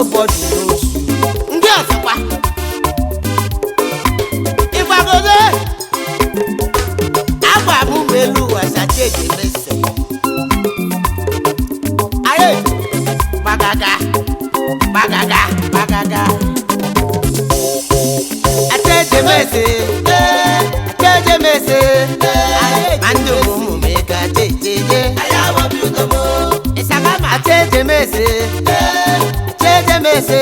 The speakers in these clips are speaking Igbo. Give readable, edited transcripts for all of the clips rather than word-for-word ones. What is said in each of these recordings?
Nobody knows you. Ndị ọzọkwa ịgbagodo agba m ụmụ elu ụwa sacheji mese ayé gbagaga gbagaga gbagaga atejemese atejemese ma ndị ụmụ m ga jejeje atejemese atejemese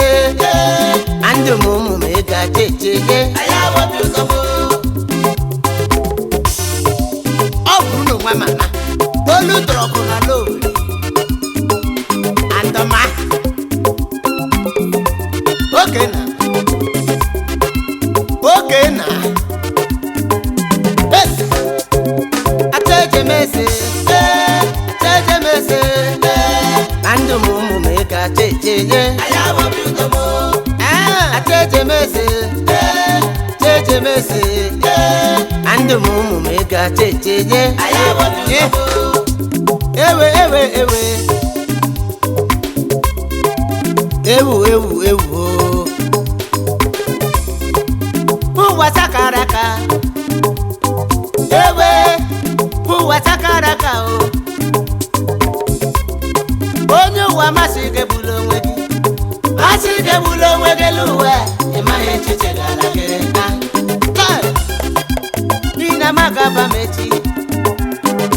ma ndị ụmụ m ga jejeje. Ọ bụrụ na onwe mama tolu tọrọkụ na lowere andọma oge na oge na atejemese atejemese ma ndị ụmụ m ga jejeje atejemese atejemese ma ndị ụmụ m ga jejeje. Ewe ewe ewe ewu ewu ewu ụwa sakaraka ewe ụwa sakaraka o onye ụwa masị gị bụrụ onwe gị masị gị bụrụ onwe gị n'ụwa ịmaghị echiche gara gị taa n'ihi na maka ba m echi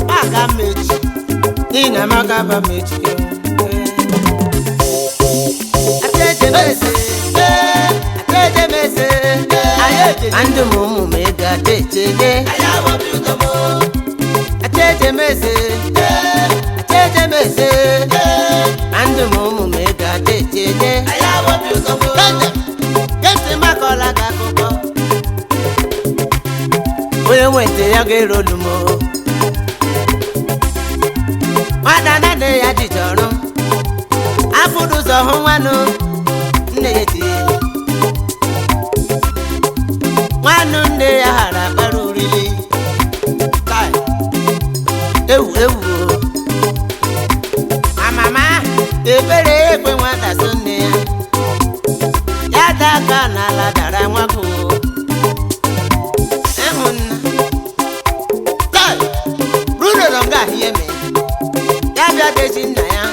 maka m echi n'ihi na maka ba m echi. Atejemese atejemese andụ m ụmụ m ga jejeje atejemese atejemese andụ m ụmụ m ga jejeje. Kentị makọla gị akụkọ onye nweta ya ga-erolu m nwata nane ya jije ọrụ afụrụ ụzọ hụ nwanụ nne ya tie nwanụ nne ya ghara akpara oriri. Ewu ewu amama ebere ekwe nwata so nne ya ya da aka n'ala dara nwakụ ịhụnna ruroro nga ihe mee ya bịa deji nna ya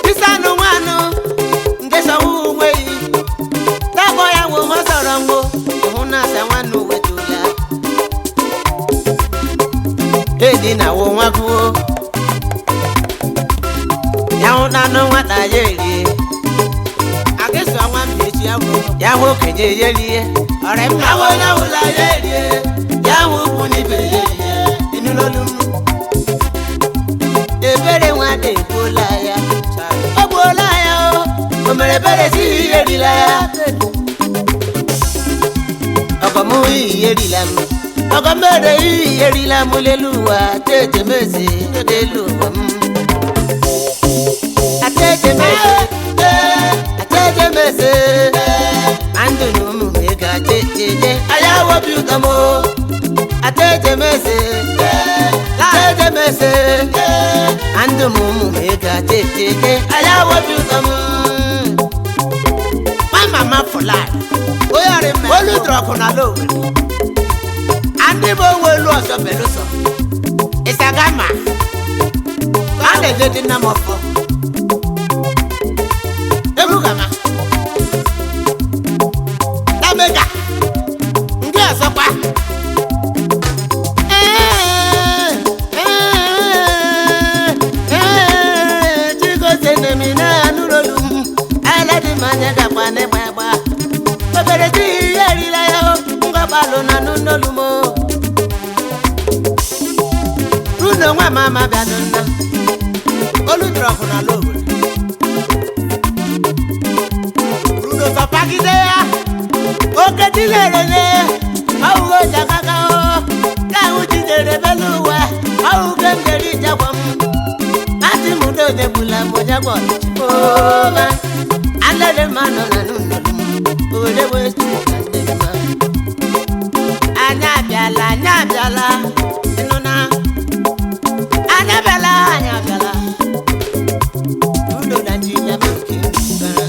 isanụ nwanụ nke sọnwụ onwe yi tabọ ya nwo ọ sọrọ nwo ịhụ na asa nwanụ wetụla edi na wo nwakwuo ya hụ na anụ nwata ya erie ya hụ okenye ya erie ya hụ onye ọbụla ya erie ya hụ ukwu n'ibe ya erie ịnụlolu m ebere nwata egbuola ya o gbuola ya o mere ebere si ihe erila ya ọgọm ihe erila m ọgọm mere ihe erila m lelu ụwa atejemeze n'elu ụwa m atejemeze atejemeze ma ndụ na ụmụ m ga jejeje ayawo bi ụtọ m atejemeze atejemese andụ m ụmụ m ga jejeje ayawo bi ụtọ m. My mama for life olu drọkụ na lowere andị bụ onwe olu ọzọ belụsọ ịsagama a na-eje dị nna m ọfọ egwu gama tamega ndị ọzọkwa. Obere tí iye erila ya o ngọgbalụ na n'olu m runo nwa mama bịanụ nna olu drọpụ na lowere runo sọpagide ya oke tilerele ọwụgo jakaka o ka ahụ jidere belu ụwa ọwụgo ngeri jakwa m ati m dojegbula m jagwa ọma alele mmanụ na n'ụlọ m owere wee ka ndị mma. Anyị abịala anyị abịala ịnụ na anyị abịala anyị abịala udo na Naịjirịa bụ nke mbara.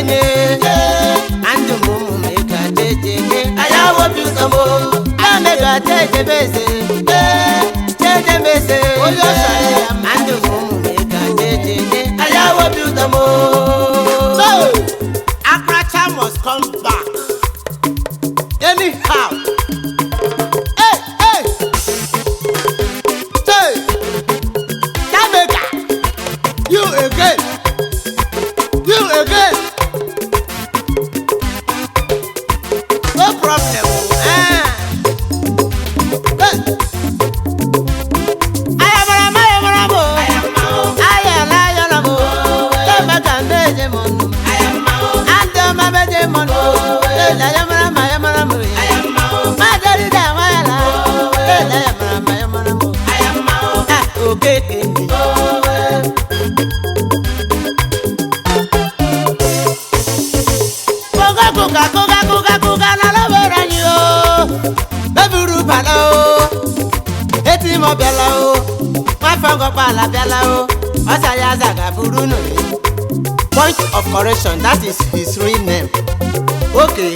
onye andụ m ụmụ m ka jejeje ayawo bi ụtọ m amega jejebeze jejebeze onye ọsara ya andụ m ụmụ m ka jejeje ayawo bi ụtọ m. Akracha must come back anyhow. Hey, hey. Hey. Jamaica, you again, you again. No problem. Ah. Hey. Ayamara, ayamara, mo. Ayala, ayala, mo. Jamaica, meje mo. Ando ma meje mo. Eh, ayamara, ayamara, mo. Madari da wala. Eh, ayamara, ayamara, mo. Ah, okeke. Koga koga koga koga koga na lọ́wọ́rọ̀ ni o. Bẹ́bùrú bàlá o. Etí mọ̀ bíala o. Wọ́n fọ́nkọ́ pàlà bíala o. Ọ̀sàyà zàgà burú nù mí. Point of correction, that is his real name. Okay.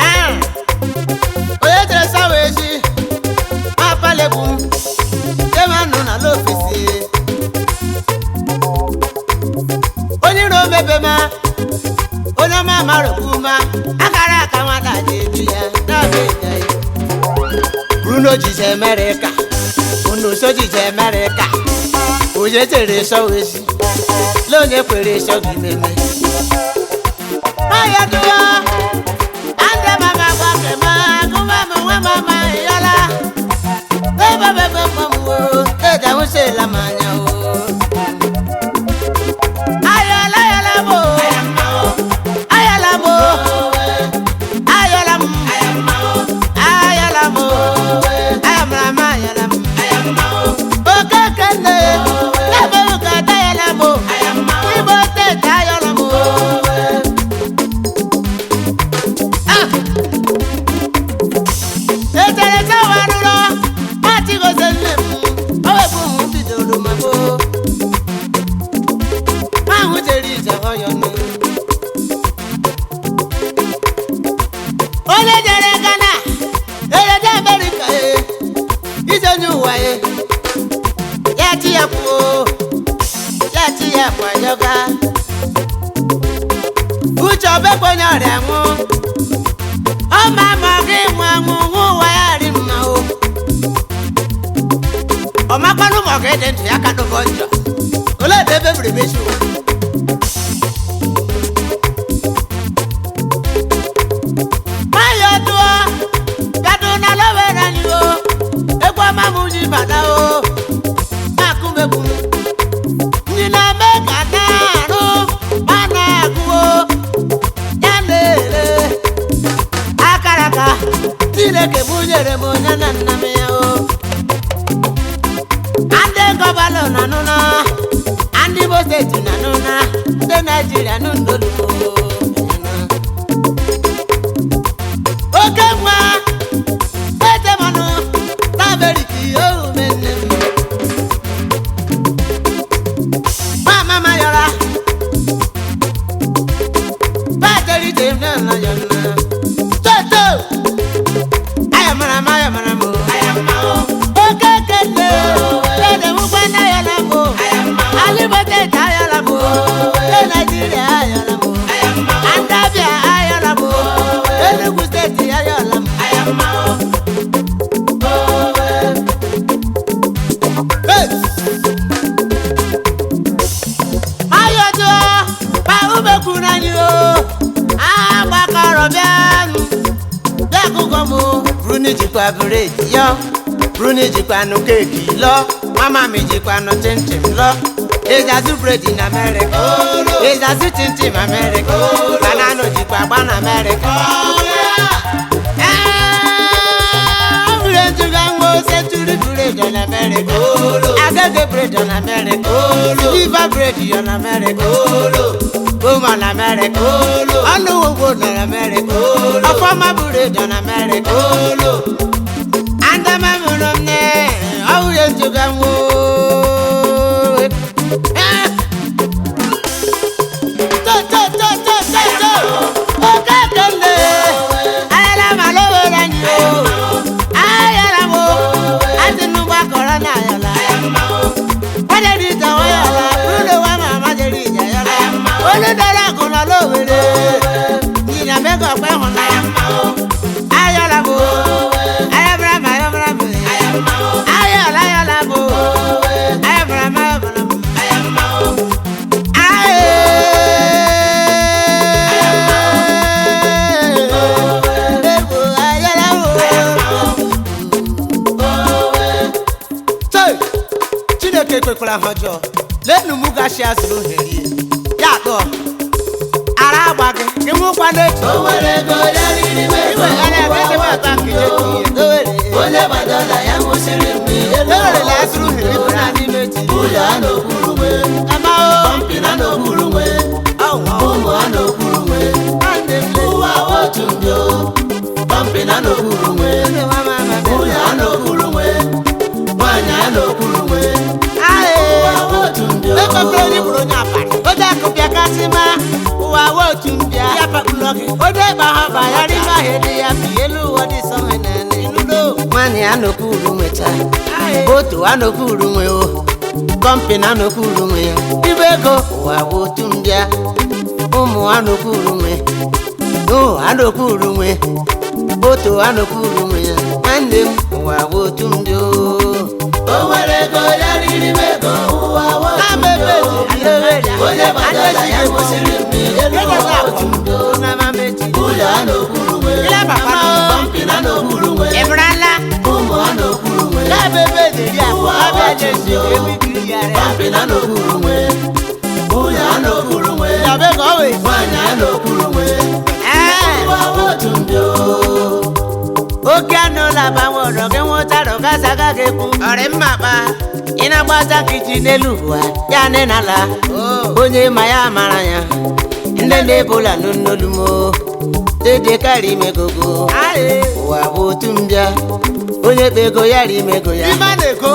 Ah. Onye tere sáwọ́ echi, máa palẹ̀kùn, ṣé máa nù nà lọ́fíìsì? Onye iro mebe ma, onye ọma amarokwu ma, akara aka nwata ji eju ya, na-abịa ịja ya. Bruno jije Amerịka, unu so jije Amerịka, onye tere sọwọ ezi, lonye kwere sọ gị meme. Maya dúró, ande mama gbàgbé ma, kúmọ̀ mọ̀ wọ́n mama ìyọ́lá. Bẹ́ẹ̀ bẹ́ẹ̀ bẹ́ẹ̀ mọ̀ mọ̀ o, ẹ̀dá ń ṣe lamanya o. Ayọ̀lá ayọ̀lá mo, ayọ̀lá mo, ayọ̀lá mo, ayọ̀lá mo, ayọ̀mọ̀lá ayọ̀lá mo. Okekele, ebe ụka ayọ̀lá mo, Igbo steeti ayọ̀lá mo. Ah! Echere sawa rụrọ, machigozie nne m, o wepụ m bidoro ma gboo. Ahụ jere ije ọyọ nne. Onye jere Ghana, ereje Amerịka e, ije nye ụwa e, ya chi ya kwuo, ya chi ya kwayoga. Uche ọbekwe onye ọrịa nwụ, ọ ma ma gị nwa nwụ nwụ ụwa ya ri mma o. Ọ makwanụ ma ọ ga-ede ndụ ya ka dụbọ njọ. Olee ebe ebe biri mechi ụwa? Nwayọ dụọ, bịadụ na lowere anyị o, egwu ọma m ji bata o, na-akụmegwu m. Ndị na-eme ka na-arụ, ma na-agụ o, ya na-ere. Akara aka, Chineke m nyere m onye na nna m ya o. Ndị governor na nụna, ndị Imo steeti na nụna, ndị Naijiria nụ ndolugo. Oke nwa, eze mmanụ, n'Amerịka ohume nne m. Mama mayọra, bateri dị m na ya nna. Toto, ayamara m ayamara m o. Oke kele, ede m gwa na ya na m o. Alịbo steeti ayọla m o. Ndị Naijiria ayọla m o. Andabia ayọla m o. Enugu steeti ayọla m. Hey! Ayọ̀dún pa umekwuru anyị o. Agbakọrọ bịanụ, bịa gụgọ m o. Bruni jikwa bụredi yọ, Bruni jikwa nụ keeki lọ, mama mi jikwa nụ chinchin lọ. Ịzazụ bụredi na Amerịka, ịzazụ chinchin Amerịka, banana jikwa agba na Amerịka. Century bread on America, Agege bread on America, Silver bread on America, Woman America, Ọnụugbo na America, Ọfọma bread on America, Andamamụrụ m ne, ọwụghị ntụga nwo. Ayọ̀lá Bruno wa màmá jẹrí ìjà yọlá. Olùdarí àgùnà lówèrè. Ìyìnà mẹ́gàn pẹ́ hàn náà. Ayọ̀lá bo. Ayọ̀bùrà ayọ̀bùrà mi. Ayọ̀lá ayọ̀lá bo. Ayọ̀bùrà ayọ̀bùrà mi. Ayé. Ayọ̀lá bo. Chei! Chineke ekwekwara ha ọjọọ lenu mụ gashi azụrụ ohere ya atọ ara agba gị gị nwụkwa n'echi O nwere ego ya riri m ego iwe ara ebe ụwa ebe ata otu nke mbịa o. echi Onye gbadala ya nwụsịrị mmiri elu ewere ụwa na otu azụrụ mbịa ohere o. bụ naanị n'echi Ụlọ a n'okpuru nwe, ama o kọmpi na n'okpuru nwe, ụmụ a n'okpuru nwe, ụwa otu mbịa o. Kọmpi na n'okpuru nwe, ụlọ a n'okpuru nwe, nwaanyị a n'okpuru nwe, ụwa otu mbịa o. ekpekpere onye bụrụ onye abalị oje akụpịa kasị ma ụwa wotu mbịa ya pakpụlọ gị oje ịkpa ha ba ya n'ime ahịa dị ya bi elu ụwa dị sọ nene nwaanyị anọkwuru nweta otu anọkwuru nwe o kọmpini anọkwuru nwe ya ibe ego ụwa wotu mbịa ụmụ anọkwuru nwe o anọkwuru nwe otu anọkwuru nwe ya nwanne m ụwa wotu mbịa o O nwere ego ya riri m ego ụwa otu mbịa o. Onye gbadala ya nwụsịrị mmiri elu ụwa otu mbịa o. Ụlọ a n'okpuru nwe, kọmpi na n'okpuru nwe, ụmụ a n'okpuru nwe, ụwa otu mbịa o. Kọmpi na n'okpuru nwe, ụlọ a n'okpuru nwe, nwaanyị a n'okpuru nwe, ụwa otu mbịa o. Oke anụ laba nwụrụ gị nwụtara gazaga gị kwu ọrị mma kpa ị na-agbaza kiji n'elu ụwa ya nị n'ala onye ma ya mara ya ndị na-ebola n'olumo dede karị imegogo ụwa bụ otu mbịa onye kpe ego ya ri imego ya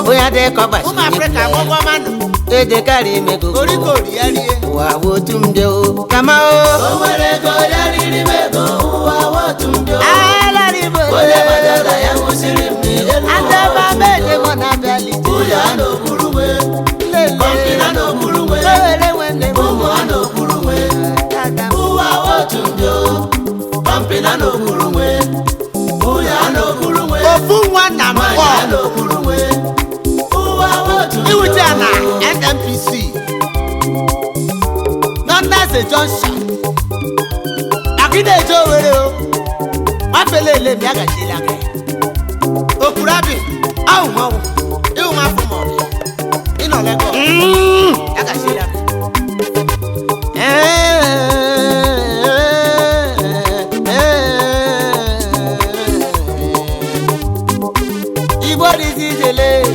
onye adịghị ka ọ Ụmụ Afrịka gbasiri agbọgbọ manụ dede karị imegogo orikori ya rie ụwa bụ otu mbịa o kama o O nwere ego ya riri m ego ụwa otu mbịa o. alarịbo Onye gbadala ya nwụsịrị mmiri elu ụwa adaba otu mbịa mede o. mọ na abịali Ụlọ a n'okpuru nwe, kọmpi na n'okpuru nwe, owere nwanne m ụmụ a n'okpuru nwe, ụwa otu mbịa o. Kọmpi na n'okpuru nwe, ụlọ a n'okpuru nwe, ofu nwa na nwaanyị mbọ a n'okpuru nwe, ụwa otu mbịa o. iwute ya na NNPC nọndaze junction akịna-eje owere o nwafele m ya gachila gị okpurabi ahụmọwụ ịhụ afọ maọbụ ịnọ Lagos ya gachila gị Igbo dịzi ijele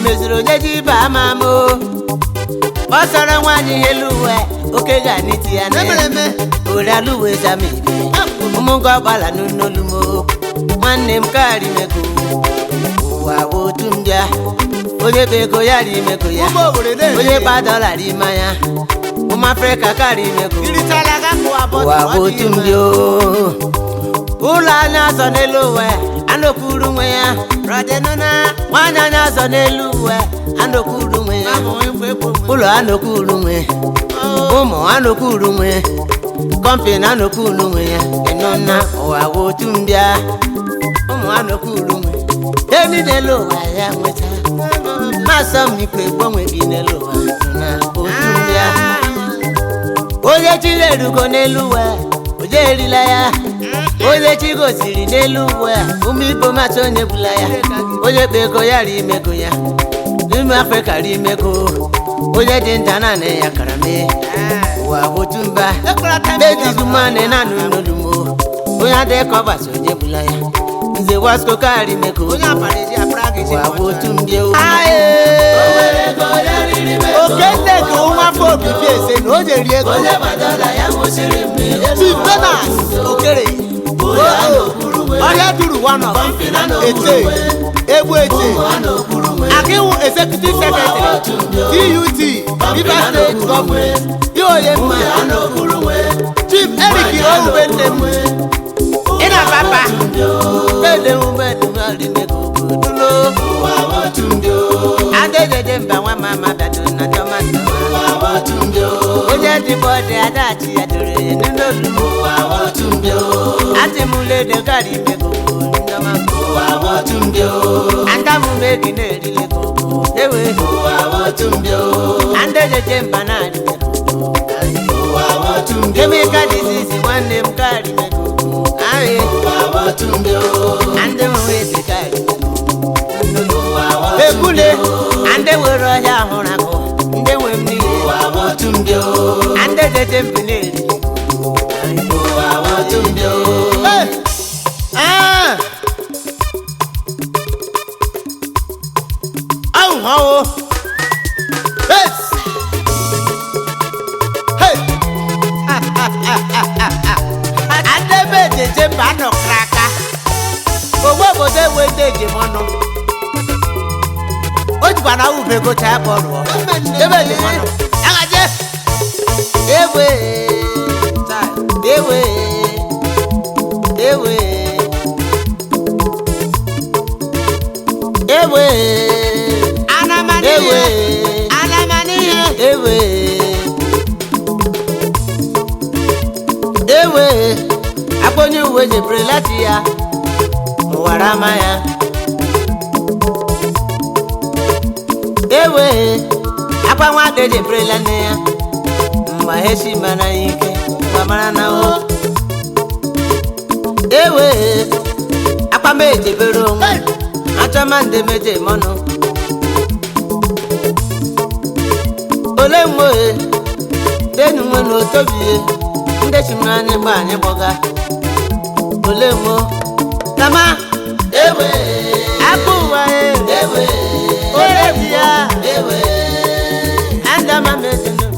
meziri onye ji ibe ama ama o ọ sọrọ nwaanyị elu uwe oke ga n'iti ya emere eme orialuwe zama ibe ụmụnga ọgbala n'olumo nwanne m karị mego ụwa bụ otu mbịa onye bụ ego ya ri mego ya ụmụ owere na-eri onye gba dọla ri mmanya ụmụ afrịka karị mego iritala ga kụwa bọtụ ụwa bụ otu mbịa o. ụlọ anya azọ n'elu ụwa anọkwuru nwe ya rọdịnụna nwaanyị anya azọ n'elu ụwa anọkwuru nwe ya ụlọ anọkwuru nwe ụmụ anọkwuru nwe kọmpini anọkwuru nwe ya ịnụna ụwa bụ otu mbịa ụmụ anọkwuru nwe emi n'elu ụwa ya nweta masọ m ikwe gbanwe gị n'elu ụwa na otu mbịa onye chi na-erugo n'elu ụwa onye erila ya onye chi goziri n'elu ụwa ụmụ igbo masị onye gbula ya onye kpe ego ya ri imego ya n'ime afrịka ri imego onye dị nta naanị ya kara mee ụwa bụ otu mba ladies man na n'olumo onye adịghị ka ọ gbasa onye gbula ya nze wasko karị mego onye abara eji apara gị ụwa bụ otu mbịa o. O nwere ego ya riri m ego oke nne ka nwa afọ obibi eze na o jeri ego Onye gbadala ya nwụsịrị mmiri elu Chief ụwa Benas otu mbịa o. Okere Ụlọ a n'okpuru nwe, ọhịa duru one of kọmpi na n'okpuru ete nwe, egbu ete ụmụ a n'okpuru nwe, akiwu executive secretary TUT Rivers State Government dị onye mma ụlọ a n'okpuru nwe, Chief Eric Owube nne m ị na papa mbịa o. mede umedumarị mego obodo Ụwa otu mbịa o. adejeje mba nwa mama bịado na dọma Onye dịbọdị adachi ya doro ya n'olu. Atị m ledo gari imego ndọma. Anda m egi na-erile koko ewe. Anda ejeje mba na-arị Chemical disease nwanne m gari mego. Aye. Ande m wee si gari Ebule ande were ọhịa hụrụ akụ ndị nwe m niile. Ande jeje mbi na-eri. Hey! Ah! Ahụ ahụ. Hey! Hey! Ande be jeje mba nọkara aka. Ogbe obodo enwe ndị ejem ọnụ. O jikwa na ube gocha ya bọọlụ. Ebe ejem ọnụ. Agaje! Ewe! Ewe! Ewe! Ewe! Anamanihe. Ewe! Anamanihe. Ewe! Ewe! Akpọnye uwe jebere láti ya, ụwara ama ya. Ewe! Akwa nwata ejeberela nne ya, mgbe ha esi mara ya ike, mgbe mara na o. Ewe! Akwa m ejebere onwe, achọma ndị meje mọnụ. Ole mgbe denu nwe na otobie, ndị chi m anyị gba anyị gbọga. Ole mgbe kama Ewe! akụ ụwa e, Ewe! ole bi ya, Ewe! andama mezinu,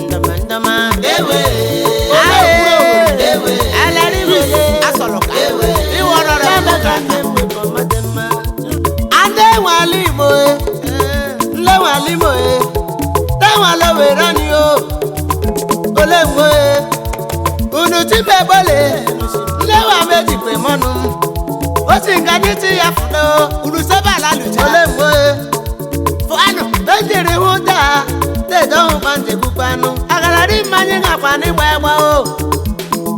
ndama ndama. Ewe! Aye, Ewe! alari wele, Asọlọka. Ewe! Iwọrọ rẹ kama mụ ka ka. nne m wepụ ọmọdé mma. Ande nwale Igbo e, nle nwale Imo e, te nwale were ni o, ole mgbe e, unu ti me gbole, nle wa meji kwe mọnu, o si nga ní ti ya fún o, Unu sebe ala lụcha. ole mgbe e, Fụanụ. ejiri hụ daa, tedo hụ kpante gbukwanụ, aghararị mmanya gakwa n'ịgba ịgba o,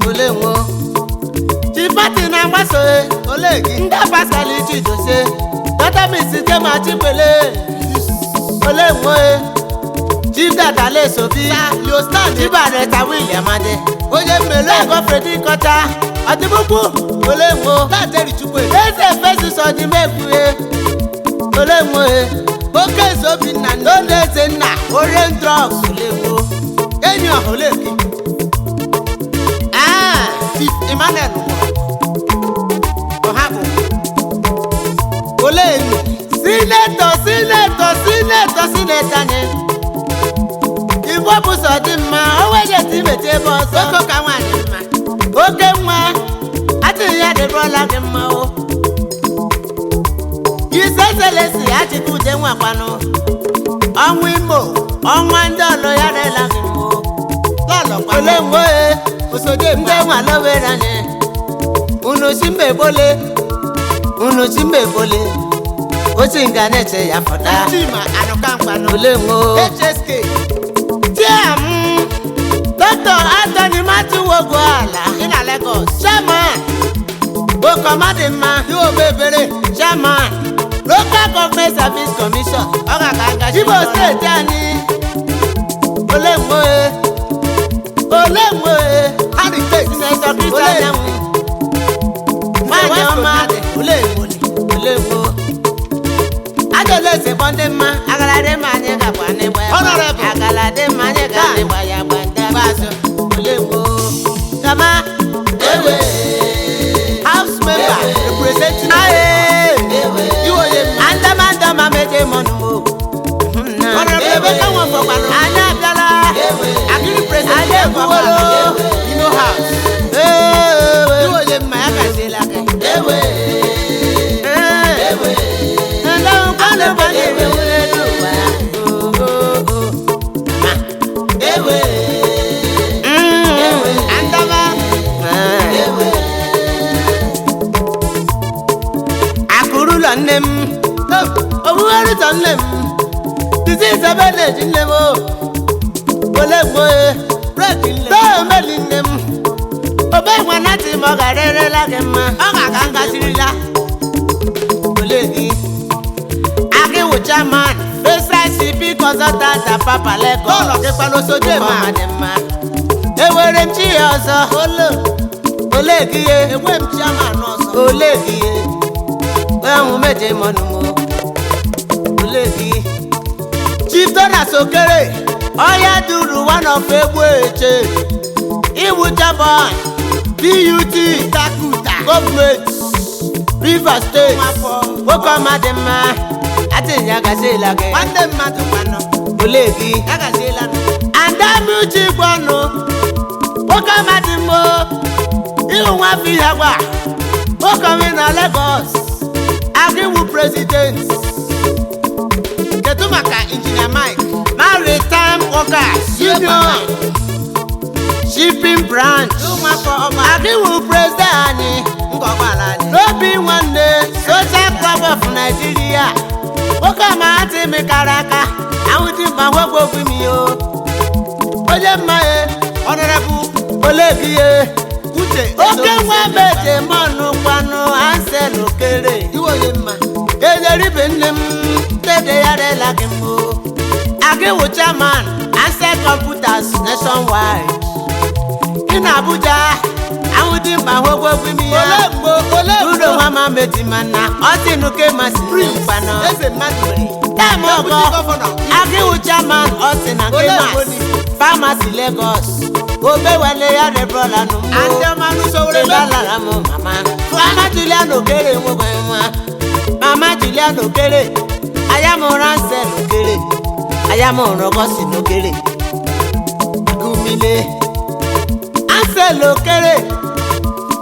ole mgbe Chipati na-agbaso e, Ole gị. ndị Pascal Chidozie, Dr. Mrs. Jema Chikwele, ole mgbe Chief Data Lesobi, Yo stand. Chibareta William Ade, Onye mmele. Lego Fredi Kọcha, Ọdịbukwu, ole mgbe Taa Chukwu. Eze Festus Ọdịmegwue, ole mgbe Oke eze Obinna nne. Ole eze nna, Orient Drugs, ole mgbe Enyi ọha ole gị. Ah, Chief Emmanuel nwụrụ. Ọha bụ. Ole enu. Sinetọ, sinetọ, sinetọ, sinetọ anyị. Igbo bụ sọ dị mma, o nweghị eti mete ebe ọzọ. Oko ka nwaanyị mma. Oke nwa, atịghị ya dịrọla gị mma o. His Excellency Achịkwa Ude nwakwanụ. Ọnwa Imo, ọnwa ndị ọlụ ya dịla gị mma o. Lọlọ kwa. Ole mgbe Osode ndị nwa lowere anyị. Unu si mba ebole, unu si mba ebole. O si nga na-eche ya fọta. Chima Anụka Nkwanụ. Ole mgbe HSK. Chiam, Dr. Anthony Matthew Ogwuala, Ị na Lagos. Chairman, Okomadimma, Yóò bẹ ebere. Chairman, Local Government Service Commission, Ọ ga-aga ngaji. Imo Steeti anyị, ole mgbe, ole mgbe, Harry Tate. Senator Chris Ole Anyanwụ, nwanyị ọma, Ole Ebonyi. ole mgbe, ajọla ese kpọ ndị mma, agara dị mma anyị gakwa n'ịgba ya, Honorable. agara dị mma anyị ga n'ịgba ya gba ndị Ikpeazụ. ole mgbe, kama Ewe! House member representing. aye. Iwe onye mma. Andama andama meje mọnụ mo. Honorable Emeka Nwafọkwanụ. Anyị abịala. Ewe! Agiri president. Anyị ekwuwolo. Imo House. Ee, Iwe onye mma ya gaziela gị. Ewe! ee. Ewe! Ndahụ kwanụ banyere elu ụwa. Oh, oh, oh. Ewe! Andama. Ah. Ewe! Akụrụ ụlọ nne m. Owuwe ụzọ nne m. Disease ebe na-eji nne m o. m ọ ga-arịrịla gị mma. Ọ ga-aga ngazirila. Ole gị agịwụ chairman First ICP consultant at Papa Lagos. Lọlọ gị kwana osoje Nwoke ma. ọma dị mma. Ewere m chi ya ọzọ. Ole gị ye. Enwe m chairman ọzọ. Ole gị ye. Ẹ̀hún méje mọ́nu mo. Ole gị. Chief Jonas Okere. Ọya duru one of egbu eche. Iwu Jabon. PUT. Takuta. Gọọmenti. Rivers State. Nwafọ. Nwoke ọma dị mma. Atịnya gaziela gị. Nwanne mmadụ kwanụ. Ole gị. Ya gaziela nụ. Adamuchi gbọnụ. Nwoke ọma dị mma. Ịhụ nwa afọ ihe gwa. Nwoke ọma na Lagos. Agịwụ president. Kedu maka Injinia Mike? Maritime Workers Union. Shipping Branch. Ụmụafọ ọma. Agịwụ president anyị. Ngọ ụgbọala anyị. N'obi nwanne Social Club of Nigeria. Nwoke ọma atị m kara aka. Ahụ dị mma nwoke okwu m yo. Onye mma ya. Honorable Ole gị ye. Uche. Oke nwa meje mọnụ kwanụ ansel okere. Iwe onye mma. Enyeribe nne m dede ya rela gị mbụ. Agịwụ chairman Ansel Computers nationwide. Ị na Abuja, ahụ dị mkpa nwegwegwu imi ya. Ole mgbe ole Uro mgbe nwa ma meti mana ọ sị nuke masị Prince mkpanụ. Eze mmadụ nwere. Tem Deputy ọgọ, Governor. Agịwụ chairman ọ sị na nke Ole mas mgbe ni? Pharmacy Lagos. Obewele ya rebrola nụ mbụ. Andị sowere Ebe lara m mama. Mama Julian Okere nwekwe nwa. Mama Julian Okere. Ayamụrụ Ansel Okere. Ayamụrụ Augustine Okere. Agụmile. Ansel Okere.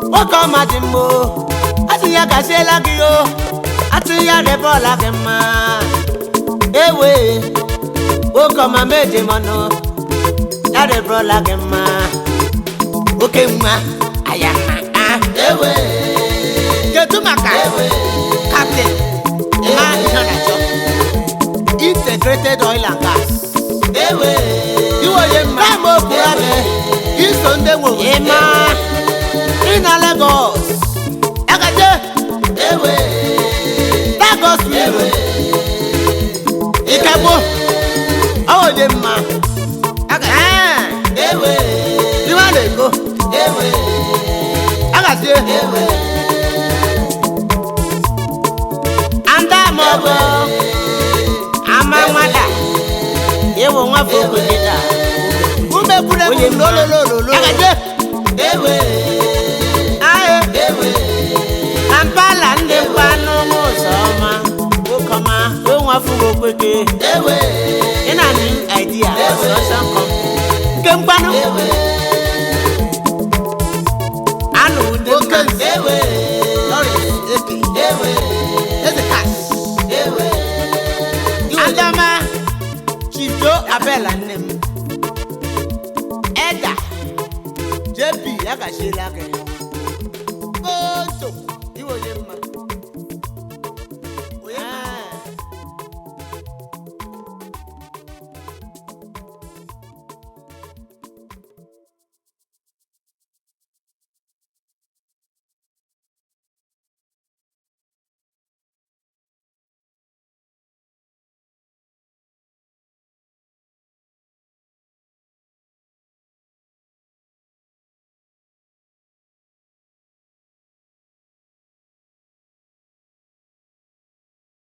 Nwoke ọma dị mma o. Asị ya gaziela gị o. Atụ ya rebọla gị mma. Ewe. Nwoke ọma meje mọnụ. Ya rebọla gị mma. Oke nwa. Ayama ah. Ewe. Kedu maka Captain Ma Iheanacho? Integrated Oil and Gas. Ewe. Iwe onye mma. Kama okwu abẹ. Iso ndị nwe obodo. Ịma ị na Lagos. Agaje Ewe. Lagos wilo. Ikegbu. Ọ onye mma. Ee, Ewe. Iwe a na-ego. Ewe. Agazie. Ewe. Anda mọbọ. Ama nwada. Ewo nwafọ okweleda. Umekwure Onye m mma. lololololo. Agaje. Ewe. Aye. Ewe. Kampala ndị mkpanụ ụzọ ọma. Nwoke ọma, o nwafọ okweke. Ewe. Ị na new idea construction company. Nke mkpanụ. Ewe. Anụ ude Oke mma. nze. Ewe. Lawrence Eke. Ewe. Eze Cash. Ewe. Adama. Chief Joe Abela nne m. Eda. JP ya gaziela gị.